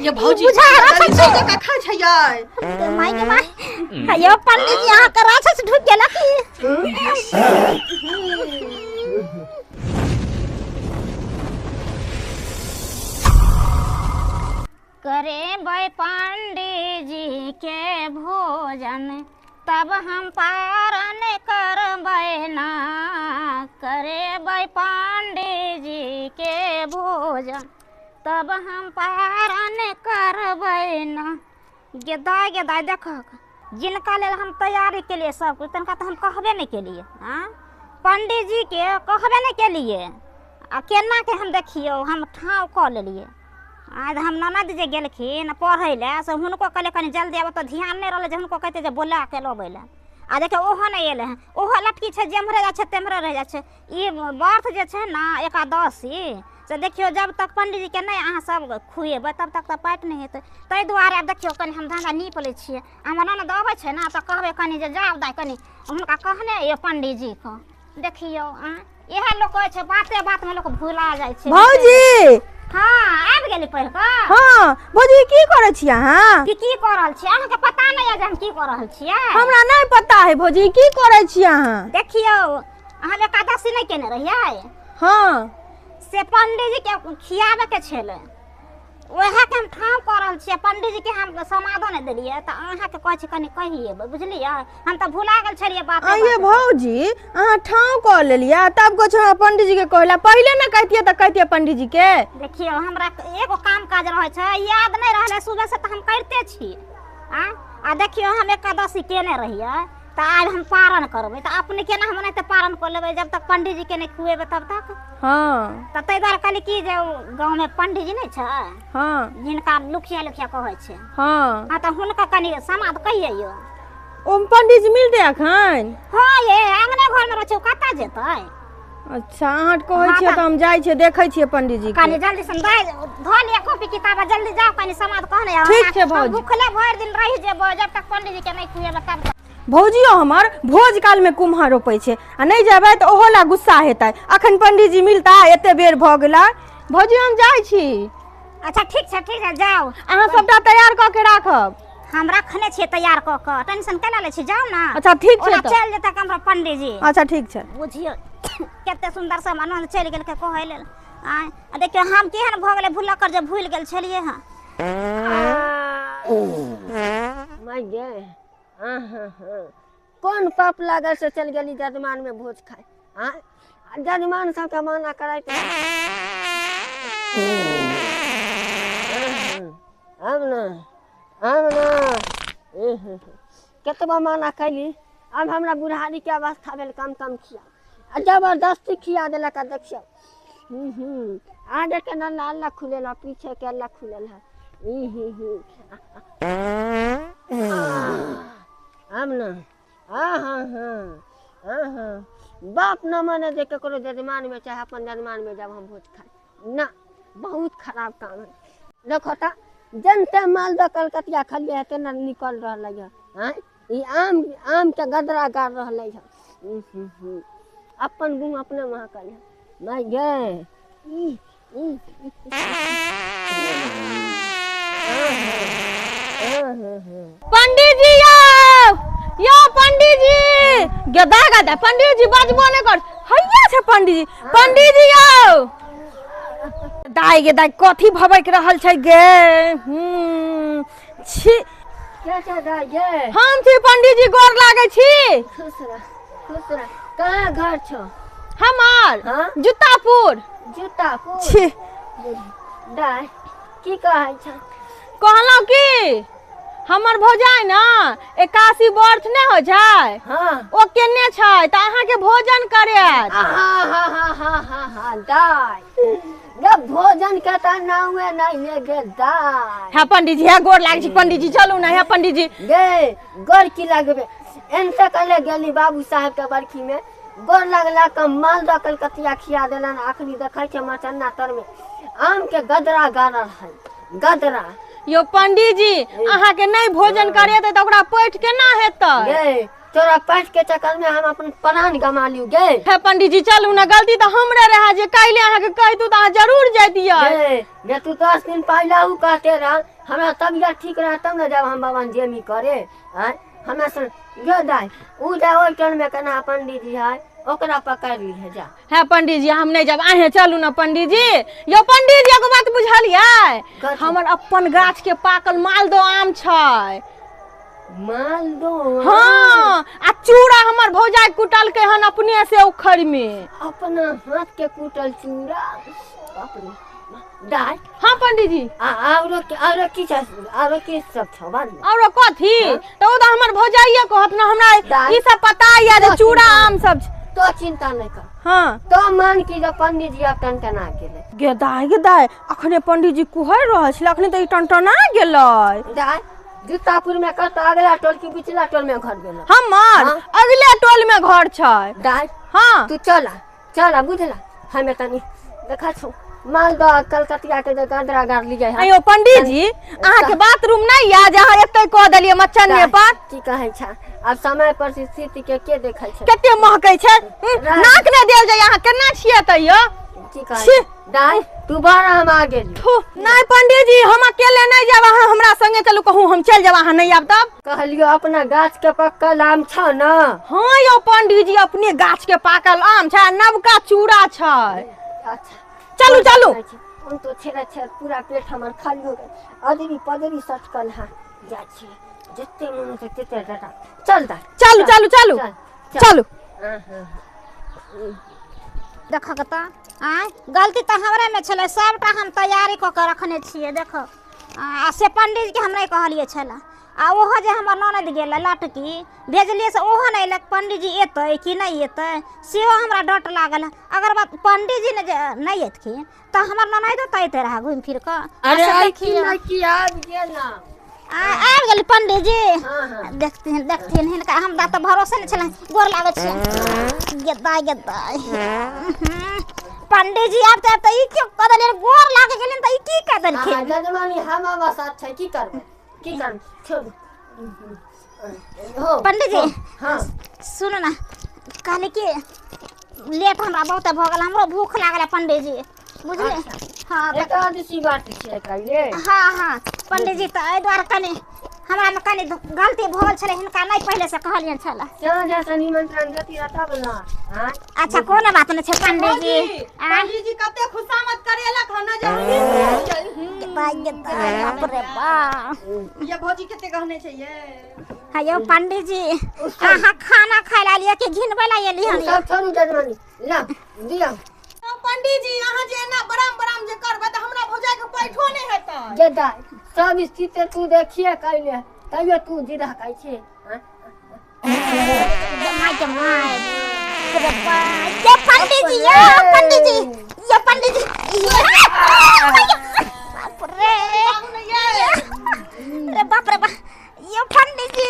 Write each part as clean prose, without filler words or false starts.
ये भौजी बुझा राक्षस दलित जकाँ खाइ छै यै। माय के माय, यो पंडित जी अहाँ के राक्षस ढुक गेला की? करेबै पंडीजी के भोजन तब हम पारण करबै ना, करेबै पंडीजी के भोजन तब हम पारण करबै ना। गेदाय गेदाय देखक, जिनका लेल हम तैयारी केलिए सब कुछ, तनका तऽ हम कहबे नहि केलिए। आँ, पंडीजी के कहबे नहि केलिए, आ केना के हम देखियौ हम ठाँव कऽ लेलिए। आइ हम ननद जे गेलखिन पढ़ै लए, से हुनको कहलियै कनि जल्दी आबऽ, तऽ ध्यान नहि रहलै जे हुनको कहितै जे बोला के लबै लए। आ देखियौ ओहो नहि एलै हँ, ओहो लटकी छै, जेम्हरे जाइ छै तेम्हरे रहि जाइ छै। ई व्रत जे छै ने एकादशी, से देखियौ जब तक पंडीजीके नहि अहाँ सब खुएबै तब तक तऽ पाटि नहि हेतै। ताहि दुआरे आब देखियौ कनि हम धंधा नीप लै छियै। हमर ननद अबै छै ने तऽ कहबै कनि जे जाउ दाइ, कनि हुनका कहने अइयौ पंडीजीके। देखियौ आँय, इएह लोक कहै छै बाते बातमे लोक भुला जाइ छै। भौजी। हँ, आबि गेली पढ़ि कऽ? हँ भौजी, की करै छी अहाँ? की की कऽ रहल छियै? अहाँके पता नहि यऽ जे हम की कऽ रहल छियै? हमरा नहि पता है भौजी, की करै छी अहाँ? देखियौ, हम एकादशी नहि केने रहियै? हँ। से पंडीजी के खियाबे के छलै, वएह के हम ठाँव कऽ रहल छियै। पंडीजी के हम समाधो नहि देलियै, तऽ अहाँके कहै छी कनि कहिएबै, बुझलियै? हम तऽ भुला गेल छलियै बात। आइये भौजी, अहाँ ठाँव कऽ लेलियै तब कहै छी पंडीजी के कहला, पहिले ने कहितियै तऽ कहितियै पंडीजी के। देखियौ, हमरा एगो काम काज रहै छै, याद नहि रहलै सुबह से, तऽ हम करिते छी। आ आ देखियौ, हम एकादशी केने रहियै तऽ आइ हम पारण करबै, तऽ अपने केना हम ओनाहिते पारण कऽ लेबै जब तक पंडीजी के नहि खुएबै तब तक? हँ। तऽ ताहि दुआरे कहली कि जे गाँवमे पंडीजी नहि छै? हँ। जिनका लुखिया लुखिया कहै छै। हँ। हँ, तऽ हुनका कनि समाद कहियौ। ओ पंडीजी मिलतै एखन? हँ ये, अङ्गने घरमे रहै छै, ओ कतऽ जेतै? अच्छा, अहाँ कहै छियै तऽ हम जाइ छियै, देखै छियै पंडीजी के। कनि जल्दी से धऽ लिअ कॉपी किताब, जल्दी जाउ, कनि समाद कहने आउ। ठीक छै भौजी। भूखले भरि दिन रहि जेबै जब तक पंडीजी के नहि खुएबै तब तक। भौजियो हमर भोज कालमे कुम्हर रोपै छै, आ नहि जेबै तऽ ओहो ला गुस्सा हेतै। अखन पंडीजी मिलता? एते बेर भऽ गेलै। भौजी, हम जाइ छी। अच्छा ठीक छै, ठीक छै, जाउ। अहाँ सबटा तैयार कऽ के राखब। हम रखने छियै तैयार कऽ कऽ, टेंशन केना लै छी, जाउ ने। अच्छा ठीक छै। ओना तऽ चलि जेतै हमरा पंडीजी। अच्छा ठीक छै। बुझियौ कते सुन्दर से हमर ननद चलि गेलकै कहै लेल। आँय, आ देखियौ हम केहन भऽ गेलै भुलक्कर जे भूलि गेल छलियै हँ। माय गे, कोन पाप लागल से चलि गेली जजमान में भोज खाय? आँय, जजमान सबके मना करैत आब ने, आब ने केतबो मना कैली, आब हमरा बुढ़ारीके अवस्था भेल, कम कम खिया आ जबरदस्ती खिया देलक। आ देखियौ, आगे के नल्ला अल्ला खुलल है, पीछे के अल्ला खुलल है। आब ने, हाँ हाँ हाँ हाँ हाँ, बाप न माने जे ककरो जजमान में चाहे अपन जजमान में जब हम भोज खाए ना, बहुत खराब काम है। देखो तऽ जनते मालदह कलकतिया खलिए है तेना निकल रहलै है। आँय, ई आम आम के गदरा गाड़ रहलै है। अपन गुण अपने महकल है। माय गे, ई ई पंडीजी यौ, यौ पंडीजी, गदा गदा पंडीजी बजबो नहि कर हैया छै। पंडीजी, पंडीजी यौ, दाइ गे दाइ, कथी भबक रहल छै गे? हूँ, छी। के छै दाइ गे? हम छी पंडीजी, गोर लागै छी। खुश रह, खुश रह। कहाँ घर छौ हमर? हाँ? जूतापुर। जूतापुर? छी। दाइ, की कहै छ? कहलहुँ कि हमर भौजाइ ने 81 वर्ष नहि होइ छै? हाँ। ओ केने छै तऽ अहाँके भोजन करायत। हाँ हाँ हाँ हाँ हाँ हाँ, दाइ गे, भोजन के तऽ नामे नहीं ले गे दाइ। हे पंडीजी, हे गोर लागै छी पंडीजी, चलू ने हे पंडीजी। गे, गोर की लगबे? एनसे कहले गेली बाबू साहेब के बरखी में, गोर लगला के मालदह कलकतिया खिया देलन। अखनी देखै छै मचन्ना तर में आम के गदरा गाड़ल है, गदरा। यौ पंडीजी, अहाँके नहि भोजन करेतै तऽ ओकरा पेट केना हेतै? गे। तोरा पैठ के चक्कर में हम अपन प्राण गमा लियो गे। हे पंडीजी चलू ना, गलती तो हमरे रहे जे काल्हि अहाँ के कहितु त अहाँ जरूर जैतियै। जे तू 10 दिन पहले उ कहते रह, हमरा तबियत ठीक रह तब न जब हम बाबा जेमी करे। आय हमरा से जो दाई उ जा ओइ टोल में केना पंडीजी है ओकरा पकड़ ली है जा। हे पंडीजी हम नहीं जाब, अहें चलू ना पंडीजी। यो पंडीजी एगो बात बुझलियै, हमर अपन गाछ के पाकल मालदह आम छै। मालदह? हाँ, आ चूड़ा हमर भौजाई कुटलकै हन अपने से उखड़ में। अपना हाथ के कुटल चूड़ा? बाप रे दाई। हाँ पंडीजी। आरो की आरो की सब छौ बात? आरो कथी? तो ओ त हमर भौजाइये कहत ना, हमरा ई सब पता या जे चूड़ा आम सब। तो चिंता नहीं कर। हाँ तो मान की जो पंडीजी अब टनटना गेलै। गे दाई गे दाई, अखने पंडीजी कुहरि रहल छलै, अखने त ई टनटना गेलै। दाई जूतापुर में कत अगला टोल की पिछला टोल में घर गेल? हमर अगले टोल में घर छै। दाई हाँ तू चला चला बुझला, हमें तनी देखा छौ मालदह कलकतिया के जे गदरा गाड़ लियै। अयो पंडीजी अहाँ के बाथरूम नहीं या जे अहाँ एतै कह देलियै मचन्ने पर? की कहै छै अब समय पर स्थिति के देखै छै, कते महकै छै, नाक नहि देल जाय। अहाँ केना छियै तैयो? की कहै दाई तू बड़ा हम आ गेली। नहीं पंडीजी हम अकेले नहीं जाब, अहाँ हमरा संगे चलू, कहूँ हम चल जाब, अहाँ नहीं आब तब। कहलियो अपना गाछ के पक्कल आम छ ना? हाँ यो पंडीजी अपने गाछ के पाकल आम छै, नवका चूड़ा छै। अच्छा चलू चलू। हम तो छेड़ा छेड़ पूरा पेट हमर खाली हो गेल, अदरी पदरी सटकल है। जा छी जते मन से तते डटा। चल दा चलू चलू चलू चलू। देखो त आय गलती त हमरे में छलै, सबटा हम तैयारी क के रखने छियै। देखो आ से पंडीजी के हम नहीं कहलियै छला, आ ओहो जे हमर ननद गेलै लटकी भेजलियै से ओहो नहि एलक। पंडीजी एतै कि नहि एतै सेहो हमरा डर लागल। अगर बात पंडीजी ने जे नहि एतखिन तऽ हमर ननैदो तऽ एतै रहए घुमि फिर कऽ। अरे की आबि गेल ना? आबि गेल पंडीजी। देखथिन देखथिन हिनका हमरा तऽ भरोसे नहि छलै। गोर लागै छियै गेदाइ गेदाइ। पंडीजी आब तऽ ई की कऽ देलियै, गोर लागि गेलियनि तऽ ई की कऽ देलखिन? जजमानी हम साथ छै, की करबै की करबै छोड़। पंडीजी हाँ सुनू ना, कहली कि लेट हमरा बहुत भऽ गेल, हमरो भूख लागल पंडीजी बुझलियै। हाँ एकादशी बात छै काल्हि। हाँ हाँ पंडीजी तऽ एहि दुआरे कनि हमरा में कनि गलती भऽ गेल छलै, हिनका नहि पहिले से कहलियनि छलै। साँझ से निमंत्रण देती तब ना। अच्छा कोनो बात नहि छै पंडीजी। पंडीजी कते खुशामद करेलक हन जे बाप रे बाप। ये भौजी कते कहने छै ये? हाँ यौ पंडीजी अहाँ खाना खाय ला एलियै कि घिनबै ला एलियै हन? सब छोड़ू जजमानी ला दियौ। पंडीजी अहाँ जे एना बराम बराम जे करबै तऽ हमरा भौजाई के पैठो नहि हेतै। जे दाइ सब स्थिति तू देखिए कैले तैयो तू जिदा कहै छै। My my ये पंडीजी यो पंडीजी यो पंडीजी बाप रे रे बाप रे बाप यो पंडीजी।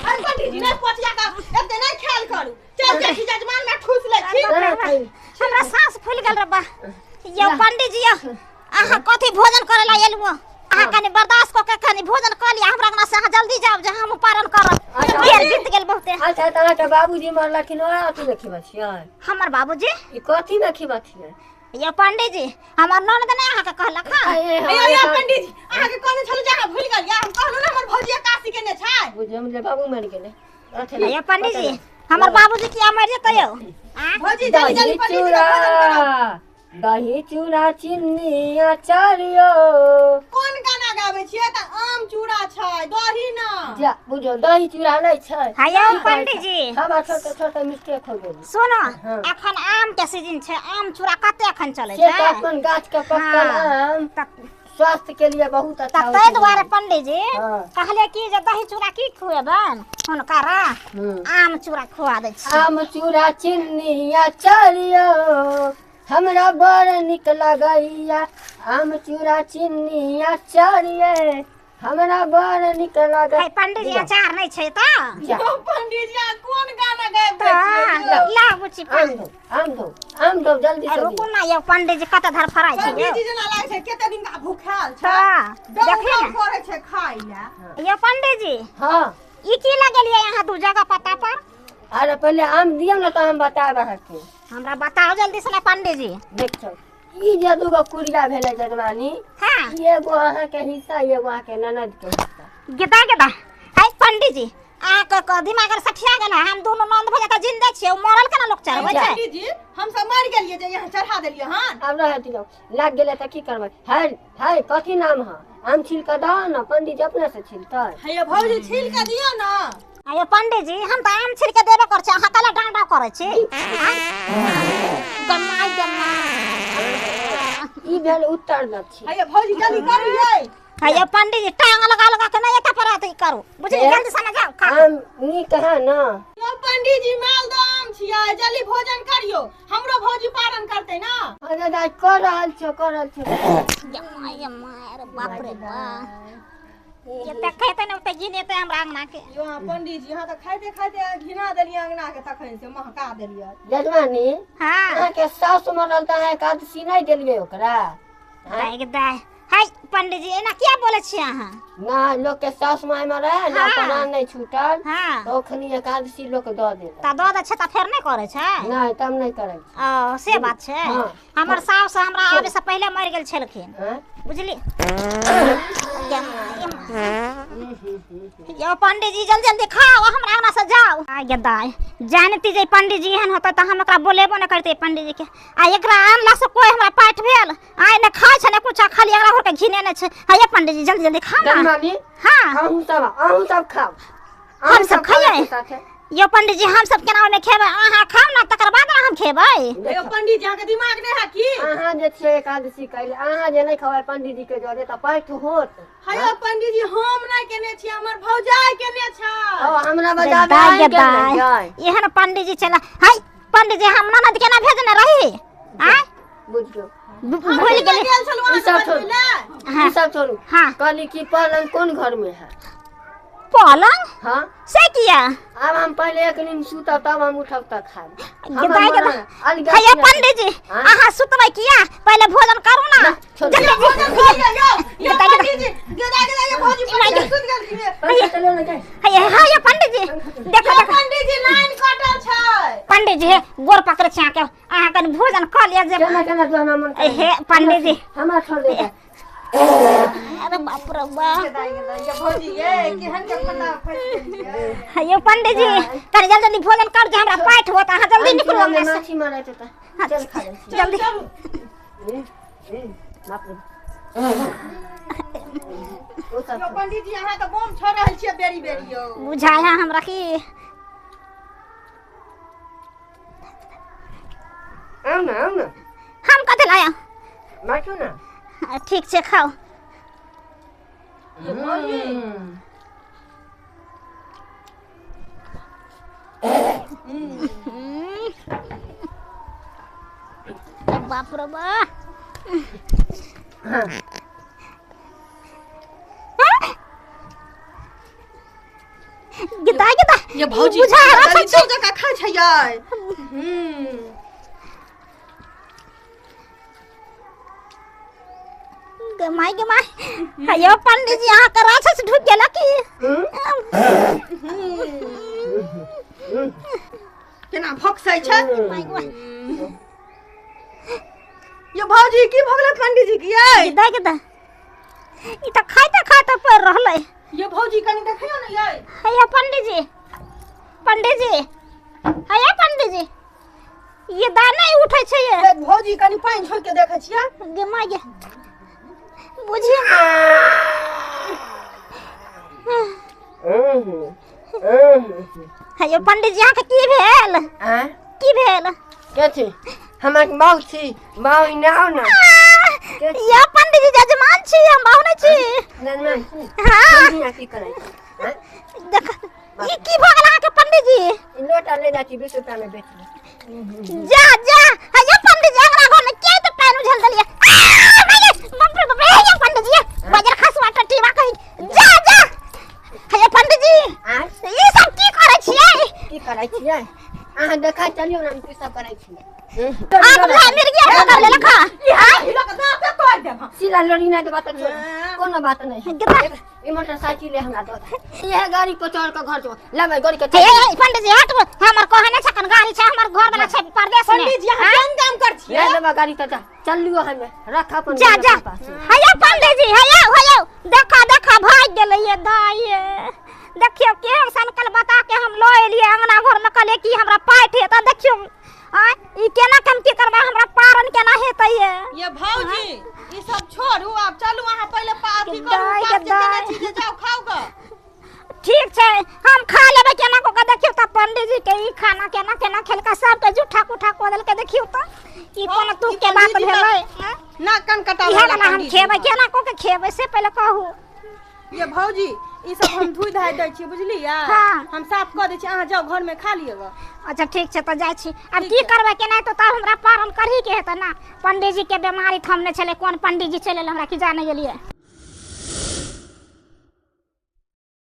अरे पंडीजी नहि पटिया का एते नहि ख्याल करू, चल जाइ छी जजमान में ठूस लै छी। हमरा सांस फूलि गेल रे बा। यो पंडीजी यो अहाँ कथी भोजन करे ला एलहुँ? अहाँ कनि बर्दाश्त कऽ के कनि भोजन कऽ लिअ, हमरा अंगना से अहाँ जल्दी जाउ जे हम पारण करब। देर बीत गेल बहुते। अच्छा तऽ अहाँके बाबूजी मरलखिन ओएह अथी मे खिबै छियै? हमर बाबूजी ई कथी मे खिबै छियै? यो पंडीजी हमर ननद नहि अहाँके कहलक? हँ यो पंडीजी अहाँके कहने छलहुँ जे अहाँ भूलि गेलियै, हम कहलहुँ ने हमर भौजी एकादशी केने छै। बुझलियै जे बाबू मरि गेलै। यो पंडीजी हमर बाबूजी किया मरि जेतै यौ? भौजी जल्दी जल्दी पंडीजी के भोजन कराउ। दही चूड़ा चीनी अचार यो। कोन गाना गाबै छियै? तऽ आम चूड़ा छै दही ना। जा बुझो दही चूड़ा नहि छै। हाँ यौ पंडीजी हमरा छोटे छोटे मिस्टेक हो गेल। सुनो अखन आम के सीजन छै, आम चूड़ा कते अखन चलै छै। से अपन गाछ के पक्कल आम स्वास्थ्य के लिए बहुत अच्छा। ताहि दुआरे पंडीजी कहले कि जे दही चूड़ा की खुएबन हुनकरा, आम चूड़ा खुआ दै छी। आम चूड़ा चीनी अचार यो हमरा बड़ निक लगैया। आम चूड़ा चीनी अचार ये हमरा बड़ निक लगैया। पंडीजी अचार नहि छै तऽ? पंडीजी कोन गाना गाबि दै छियै? ला बुची आम दो आम दो जल्दी से। रुकू ना यौ पंडीजी कते धरफड़ाइ छै। पंडीजी जेना लागै छै कते दिन का भूखाल छै, देखिए ने करै छै खाइ ला। यौ पंडीजी हां ई की लगेलियै अहाँ दू जगह पता पर? अरे पहिले आम दियौ ने तऽ हम बतायब अहाँके। हमरा बताओ जल्दी से ना पंडीजी। देखियौ ई जे दूगो कुड़िया भेलै जजमानी, हाँ। ई एगो अहाँके हिस्सा, एगो अहाँके ननद के हिस्सा। गेदा गेदा हाय पंडीजी, अहाँके दिमाग आर सठिया गेल है। हम दुनू नंद भैया तऽ जिंदे छियै, ओ मरल केना लोक चढ़बै छै? पंडीजी हम सब मरि गेलियै जे यहाँ चढ़ा देलियै हन। आब रहऽ दियौ, लागि गेलै तऽ की करबै। है है कथी नाम है? आम छील कऽ दऽ ने, पंडीजी अपने से छीलतै। हे भौजी छील के दियौ ना। अरे पंडीजी हम तऽ आम छिल के देबे करै छी, अहाँ कला डाँव डाँव करै छी? गमाय गमाय। ई भेल उत्तर दक्षिण। हे भौजी जल्दी करू यै। हे पंडीजी टांग लगा लगा के नहीं एता पर अथी करू, बुझलियै? जल्दी से जाउ खा। आम नीक है ना? यौ पंडीजी मालदह आम छियै, जल्दी भोजन करियौ, हमरो भौजी पारण करतै ना। अरे दाइ कऽ रहल छियौ, कऽ रहल छियौ। गमाय गमाय, अरे बाप रे बाप, जते खेतै ने ओते घिनेतै हमरा अंगना के। यौ अहाँ पंडीजी अहाँ तऽ खाइते खाइते घिना देलियै अंगना के, तखन से महका देलियै। जजमानी हाँ। अहाँके सासु मरल तऽ अहाँ एकादशी नहि देलियै ओकरा? दाइ दाइ, हाय पंडीजी एना किया बोलै छियै अहाँ? ना लोक के सासु माय मरे ना हाँ। प्राण नहीं छूटल हाँ। तो ओखनी एकादशी लोक दऽ देलक। तऽ दऽ दै छै तऽ फेर नहि करै छै? नहि तब नहि करै छै। ओ से बात छै। हाँ। हमर साउस हमरा आबे से पहिले मरि गेल छलखिन, हाँ? बुझली? यौ पंडीजी जल्दी जल्दी खाओ, हमरा अंगना से जाओ। आ गे दाइ, जानती जे पंडीजी एहन होतै तऽ हम एकरा बोलेबो नहि करतै पंडीजी के। आ एकरा आनला से कोई हमरा पाठ भेल? आइ ने खाइ छै ने कुछ, खाली एकरा घर के घिनेने छै। हे पंडीजी जल्दी जल्दी खाओ ना। जजमानी हाँ। अहूँ सब खाओ। हम सब खइयै? साथे। यौ पंडीजी हम सब केना ओहिमे खेबै? अहाँ खाउ ना तकर बाद ने हम खेबै। यौ पंडीजी अहाँके दिमाग नहि है की? अहाँ जे छियै एकादशी कैले, अहाँ जे नहि खबै पंडीजी के जरे तऽ पाठ होत। हे यौ पंडीजी हम नहि केने छियै, हमर भौजाई केने छै। ओ हमरा बजाबे दाइ आबि गे गेल ने दाइ, जाय। एहन पंडीजी चला। हाय पंडीजी हम ननद केना भेजने रही? आँय बुझियौ भूल गेली। गेल छलहुँ ई सब छोड़ू। हाँ। ई सब छोड़ू। हाँ। कहली कि पलंग कोन घर में है? पलंग? हाँ। से किया? आब हम पहिले एक दिन सुतब तब हम उठब तऽ खायब। गे दाइ गे दाइ। अलग हे पंडीजी हाँ? अहाँ सुतबै किया? पहिले भोजन करू ना। छोड़ू। जल्दी भोजन करियौ यौ। यौ दाइ गे दाइ। पंडीजी गेदा गेदा यौ भौजी पंडीजी सुति गेलखिन। पंखा चलो ने जाय। हे हे पंडीजी देखो यौ देखो। पंडीजी लाइन कटल छै। पंडीजी हे गोर पकड़ै छी अहाँके, अहाँ कनि भोजन कऽ लिअ जे। केना केना तू हमरा मन करै? हे पंडीजी हमरा छोड़ दे। अरे बाप रे बाप। गेदा गेदा यौ भौजी ये केहन के फंदा फसि गेलियै। यौ पंडीजी कनि जल्दी जल्दी भोजन कर जे हमरा पाठ होत, अहाँ जल्दी निकलू अंगना से। माछी मारै छै तऽ चल खा लै छी। जल्दी। बाप रे। ओ सब यौ पंडीजी अहाँ तऽ बम छोड़ रहल छियै बेरी बेरी यौ। बुझाय है हमरा की। आउ ना, आउ ना। हम कथी लाया? बैठू ना। ठीक छै खाओ। बाप रे बाप। गेदा गेदा ये भौजी बुझा रहा जल्दी छै। चल जका खाइ छै यै। गमाय गमाय। हेयो पंडीजी अहाँ के राक्षस ढुक गेल की? केना भोकसै छै ये भौजी? की भऽ गेलै पंडीजी के यै? गेदा गेदा ई तऽ खाइते खाइते पड़ि रहलै। ये भौजी कनि देखियौ ने यै। हेयो पंडीजी, पंडीजी, हेयो पंडीजी ये दा नहीं उठै छै ये। ए भौजी कनि पानि छोड़ि के देखै छियै। गे माय गे, बुझियौ। हेयो पंडीजी अहाँके की भेल? आँय? की भेल? के छी? हमर बाउ छी, बाउ इने आउ ना। या पंडीजी जजमान छी, हम बाउ नहि छी। जजमान छी? हाँ। पंडीजी की करै छी? आँय? देख ई की भऽ गेल अहाँके पंडीजी? ई लोटा ले जाइ छी, 20 रुपया में बेच ले। जा जा। हेयो पंडीजी अंगना घर में किया तऽ पानि उझल देलियै? आ, माय गे, बाप रे बाप रे। हेयो पंडीजी बजर खसुआ टटीवा कहीं। जा जा। हेयो पंडीजी आँय? ई सब की करै छियै? की करै छियै? अहाँ देखा चलियौ ने हम की सब करै छियै। आग बुझा मिर्गिया पकड़ लेलक हँ। हिलक दाँते तोड़ि देब हम। सिला हमरा लोरी नहीं देबा त छोड़, कोनो बात नहीं। ई मोटरसाइकिल हमरा दो, यह गाड़ी पर चढ़ के घर जो ले गाड़ी के। हे पंडित जी हट, हमर कहने छकन गाड़ी छै, हमर घर वाला छै परदेश में। पंडित जी अहाँ केहन काम कर छियै? ले देबा गाड़ी त जा, चल लियो हमे रख अपन जा जा। हैया पंडित जी, हैया हैया, देखा देखा भाग गेलै ये दाई। देखियो केहन सनकल बता के हम ल एलियै अंगना घर में, कहलियै कि हमरा पाइठ हेतै। देखियो आ ई केना कम की करबा, हमरा पारन केना हेतै ये? ये भौजी ई सब छोड़ू, आब चलू अहाँ पहिले अथी करू, उपास जे केने छी जे जाउ खाउ ग। ठीक छै हम खा लेबै केना को। देखियो त पंडित जी के ई खाना केना केना खेलका, सबके जूठा कुठा कऽ देलकै। देखियो त ई कोनो तुक के बात भेलै ना? कन कटा इहे वाला हम खेबै केना को के खेबै से पहिले कहू। ये भौजी ई सब हम धोइ धाइ दै छी बुझलियै? हाँ। हम साफ कऽ दै छी, अहाँ जाउ घर में खा लिअ ग। अच्छा ठीक छै त जाइ छी। आब की करबै केना तो तब हमरा पारन करही के हेतै ना। पंडित जी के बीमारी थमने छलै, कोन पंडित जी चलि एलै हमरा की जाने गेलियै।